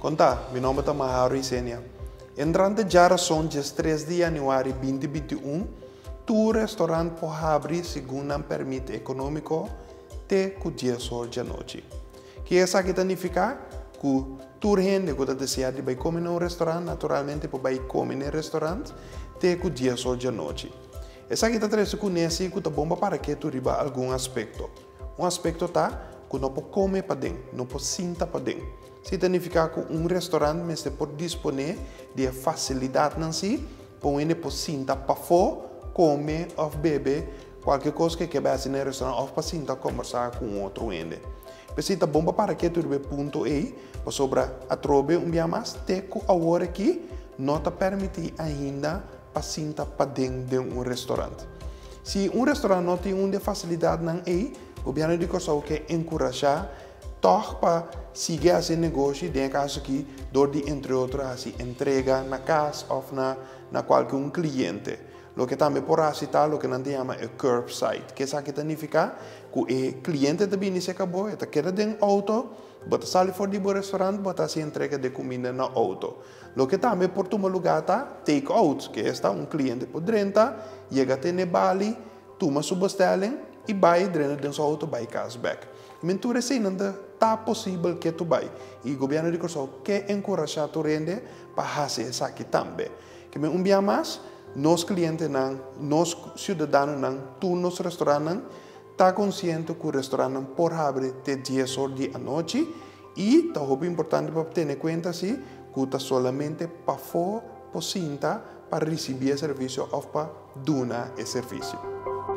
Kon ta? Mi nòmber ta Maharo Isenia. Entrante djarason 13 di yanüari 2021, tur restorant por habri segun nan pèrmit ekonómiko te ku 10 or djanochi. Ke esaki ta nifiká? Ku tur hende ku ta deseá di bai kome na un restorant, naturalmente por bai kome na e restorant te ku 10 or djanochi. Esaki ta trese kuné si ku ta bon pa para ketu riba algun aspekto. Un aspekto ta ku no por kome paden, no por sinta paden. Esei ta nifiká ku un restorant mester por disponé di e fasilidatnan si pa un hende por sinta pafó, kome òf bebe kualke kos ku e ke bai hasi na e restorant òf pa sinta kòmbersá ku un otro hende. P'esei ta bon pa para ketu riba e punto ei, pasobra atrobe un bia mas te ku awor aki no ta pèrmití ainda pa sinta paden den un restorant. Si un restorant no tin un di e fasilidatnan ei, gobièrnu di Kòrsou ke enkurashá tòg pa sigui hasi negoshi, den e kaso aki dor di entre otro hasi entrega na kas òf na na kualke un kliente. Loke tambe por hasi ta loke nan ta yama e curbside. Ke esaki ta nifiká? Ku e kliente ta bini serka bo, e ta keda den outo, bo ta sali for di bo restorant, bo ta hasi entrega di e kuminda na outo. Loke tambe por tuma lugá ta take out, ke esta un kliente por drenta, yega te n'e bali, tuma su bestelling i bai drenta den su outo bai kas bèk. Men tur eseinan ta ta posibel ke tu bai i gobièrnu di Kòrsou ke enkurashá tur hende pa hasi esaki tambe. Ke men un bia mas, nos klientenan, nos siudadanonan, tur nos restorantnan ta konsiente ku restorantnan por habri te 10 or di anochi i ta hopi importante pa tene kuenta si ku ta solamente pafó por sinta pa risibí e servisio òf pa duna e servisio.